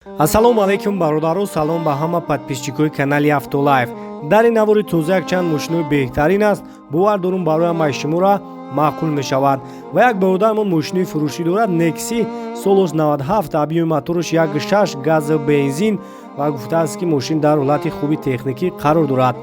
Ассалому алайкум, бародаро, салом ба ҳама подписчикои канали Автолайф. Дар ин навори тоза якчанд мошинои беҳтарин аст, бовар дорум, барои ҳамаи шуморо маъқул мешавад. Ва як бародармон мошинои фурӯшӣ дорад, Некси, солош 97, объёми мотораш 16, газ, бензин, ва гуфтааст, ки мошин дар ҳолати хуби техникӣ қарор дорад.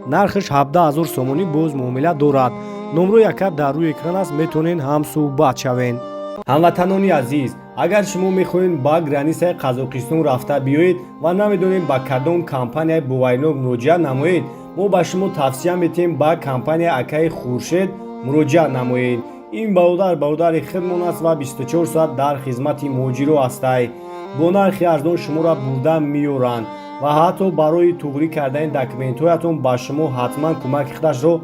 Нархаш 17 ҳазор сомонӣ, боз муомила дорад. Номрои яка дар рӯи экран аст, метавонед ҳам суҳбат шавед. Ҳамватанони азиз, агар шумо мехоҳед ба границаи Қазоқистон рафта биёед ва намедонед, ба кадом компанияи боваринок муроҷиат намоед, мо ба шумо тавсия метиҳем, ба компанияи акаи Хуршед муроҷиат намоед. Ин бародар бародари худмон аст ва 24 соат дар хизмати муҳоҷиро ҳастай. Бо нархи арзон шуморо бурда меёранд ва ҳатто барои туғрӣ кардани документҳоятон ба шумо ҳатман кӯмаки худашро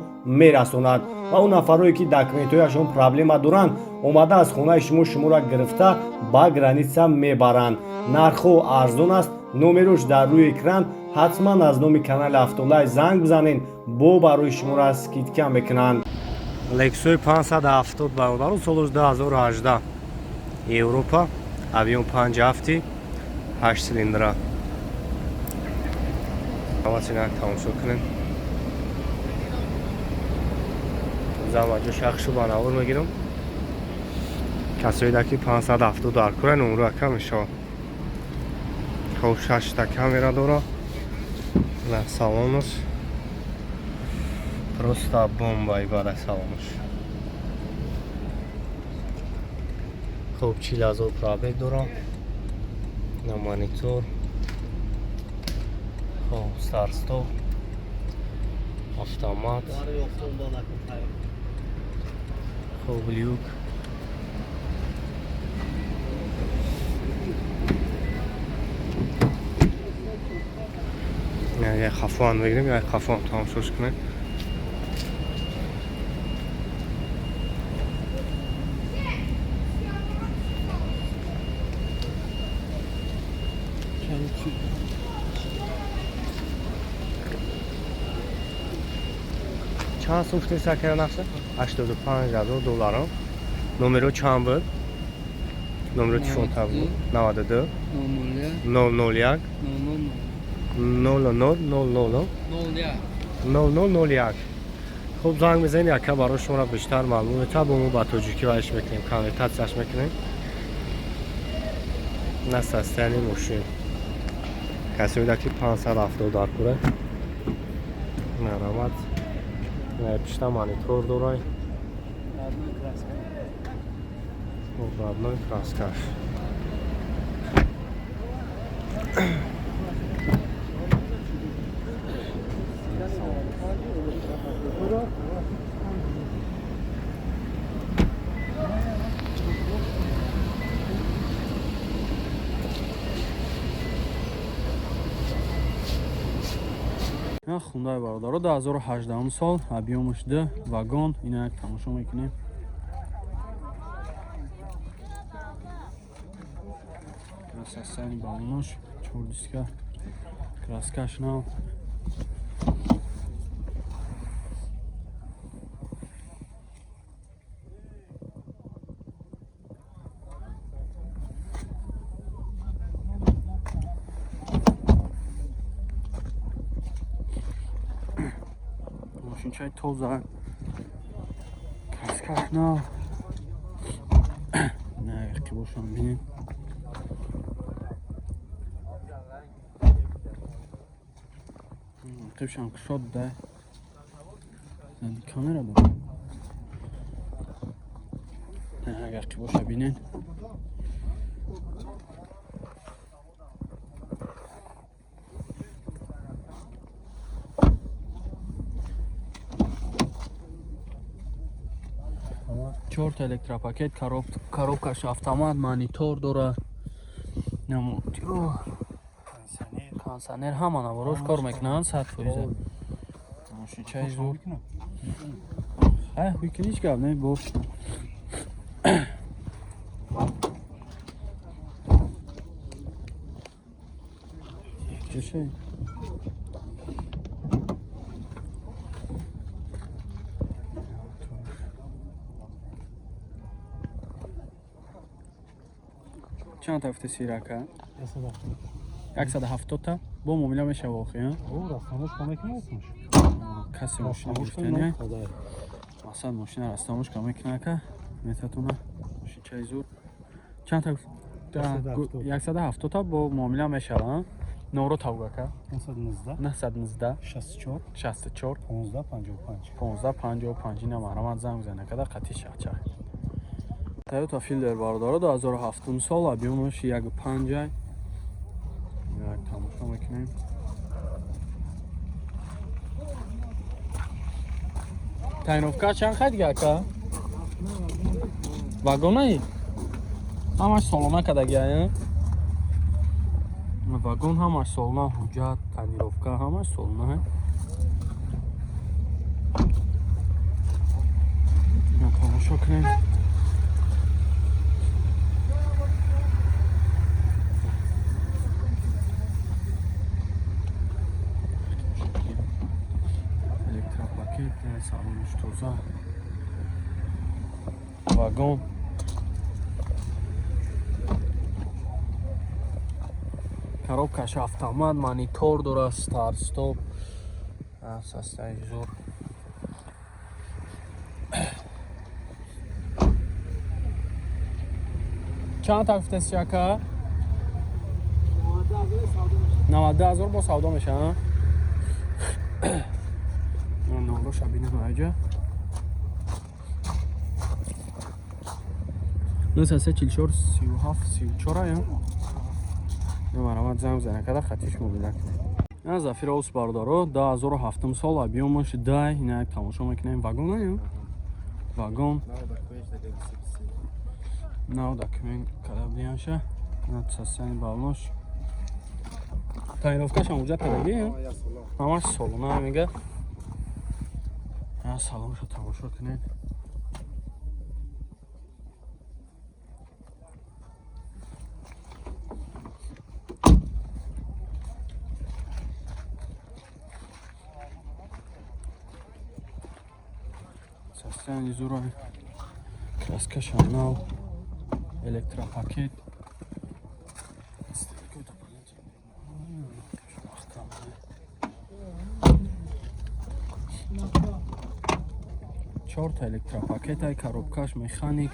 мерасонад. Ва он нафарое, ки документҳояшон проблема доранд, омада аз хонаи шумо шуморо гирифта, ба граница мебаранд. Нархҳо арзон аст. Номерош дар рӯи экран. Ҳатман аз номи канали Автолайф занг бизанед, бо барои шуморо скидка мекунанд. Лексои 570, бародару, солош 2018, Европа, объём 57, 8 цилиндра. Тамошо кунед. Замаҷо шахшу ба навор мегирам. Касоида ки 570 дар кора, номро ака мешавад. Хоб, шашта камера дора на салонаш, просто бомба ибада салонаш. Хоб, 40 000 пробег дора, на монитор. Хоб, старт-стоп, автомат. Хоб, люк. Як хафоам мегирем, як хафоам тамошош кунем. Чанд сум гуфтем, сакара нақша? 85 000 доллар. Номеро чанд буд? Номеро телефон та буд? 92 001 00 00 00 01. Хуб, занг мезанед, яка барои шуморо бештар маълум мета. Бо мо ба тоҷикӣ вайш мекунем, конвертатсияш мекунем. На состояние мошин. Касоида ки 570 дар кура, марамат. Пишта монитор дорай, родной краскаш. Хундай, бародаро, 2018 сол, объёмаш д вагон. Ина як тамошо мекунем. Состояние балонош, чор диска, краскаш нав. Мошинчаи тоза, краскаш нав. На қибошам бинем. Қибшам кушод да, камера дор. Агар қибоша бинен. Чорта электропакет, коробкаш автомат, монитор дора, кондиционер, ҳама наворош кор мекунанд 100%. Мошинчаи зуд ҳеҷ гап не бо. Чешай. Чанд ҳафта сирака? 170 та бо муомила мешава охи, касе мошина гирифтани мақсад мошина растамошка мекуна ака, метатона мошинчаи зур. Чанд та? 170 та бо муомила мешава. Номро тавга ака. 919 64 64 15 55. 15 55. Ина маҳрамат занг бизанед када қатъи чахчах. Toyota Fielder бародаро, 2007 сол, объёмаш 1.5. Як тамошо мекунем. Тайновка чанд хай дига ака? Вагонаи? Ҳамаш солона кадагия, вагон ҳамаш солона, ҳуҷҷат, тонировка ҳамаш солона. Тамошо кунем. Электропакет, салонаш тоза, вагон. Коробкаш автомат, монитор дора, старт стоп, састаи зур. Чанд та гуфтеси ака? 92 000 бо савдо меша. Номроша бинем аҷа. 944 37 34 ая. Марамат занг бизанед када хатиш мобила кунед. На Зафира ус бародаро, 2007 сол, объёмаш 10. Ина як тамошо мекунем, вагон ая. Вагон. Нав документ када будиянша. На састани балнош. Тонировкашам ҳуҷҷат кадаги? Ҳамаш солона мега. Салонша тамошо кунед. Состояние зура, краскаша нав, электропакет. Чорта электропакетай, коробкаш механик.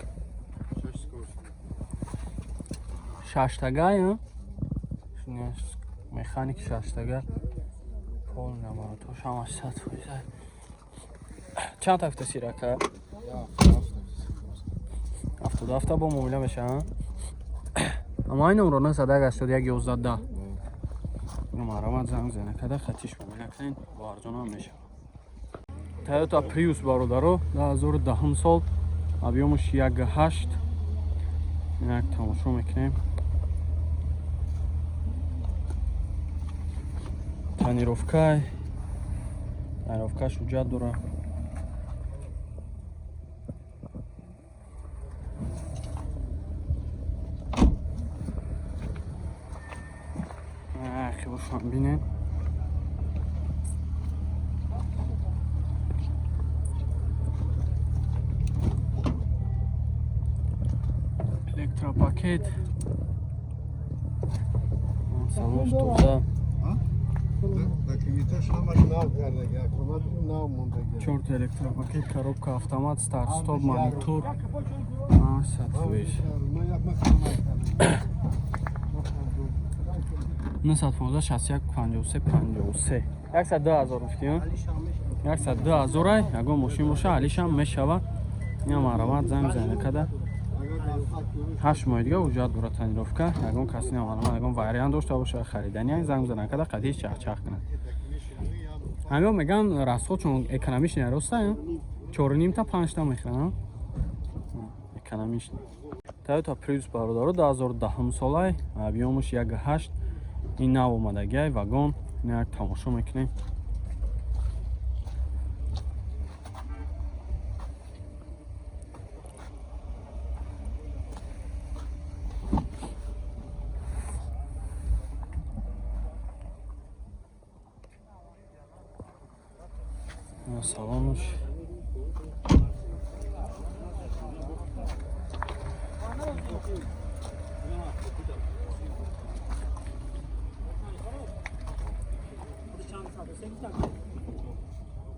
Шаштагай, механик шаштага. Полный аппаратура, ҳамаш 100%. Чанд та гуфтаси рака? 77 бо муомила меша. Ама ай номро 981 11 10. Марамат занг бизанед када хатиш муомила кунед, бо арзонам мешава. Toyota Prius бародаро, 2010 сол, объёмаш 1.8. Як тамошо мекунем. Тонировкай. Тонировкаш ҳуҷҷат дора. Хибошам бинед. Электропакет. Салонш тоза. Чорта электропакет, коробка автомат, старт стоп, монитор. 100%. 915 61 53 53. 102 000 гуфтӣ? 102 000 ай, ягон мошин боша, алишам мешава. Ина марамат занг бизанед када. 8 моҳи дига ҳуҷҷат дора, тонировка. Ягон каси намаламат, ягон вариант дошта боша харидани, занг бизанад када қатъи чахчах кунад. Ҳамиҳо меган расходшон экономичный роста, 4.5 та 5 та мехӯранд. Экономичный. Toyota Prius бародаро, 2010 солай, объёмаш 1.8. Ин нав омадагиай, вагон. Ина як тамошо мекунем. Салонуш.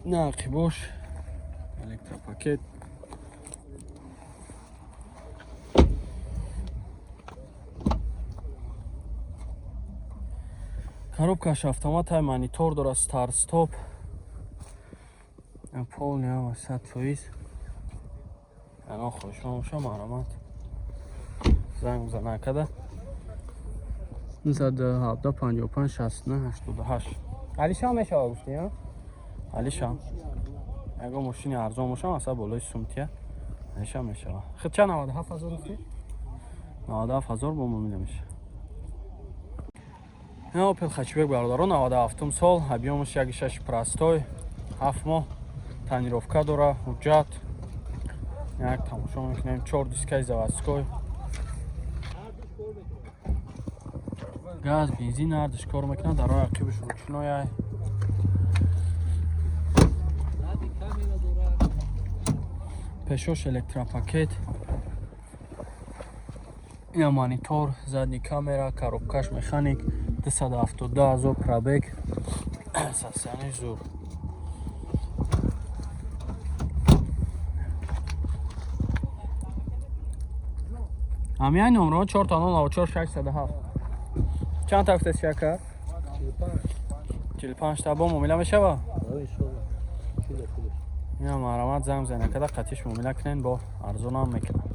На қибош электропакет. Коробкаш автомат ай, монитор дора, старт стоп. Полный ама 100%. Ана хошон боша, марҳамат. Занг бизана када. 917 55 69 88. Алишам мешава гуфтӣ, я? Алишам. Ягон мошини арзон боша, масалан болои сумтия. Алишам мешава. Хит чанд 97 000 гуфтӣ? 97 000 бо муомила меша. Ин Opel Hatchback, бародарон, 97 сол, объёмаш 1,6 простой, 7 моҳ тонировка дора, ҳуҷҷат. Як тамошо мекунем, 4 дискаи заводской. Газ, бензин ҳардуш кор мекунад, дар роҳи ақибаш ручной ай. Пешош электропакет. Ина монитор, задний камера, коробкаш механик, 272 000 пробег. Состояние зур. Ҳамияи номерҳо 4 0 94 607. Чанд та гуфтед, шакар? 45 та бо муомила мешава? Ина марҳамат, занг бизанед када, қатиш муомила кунен, бо арзонам мекунам.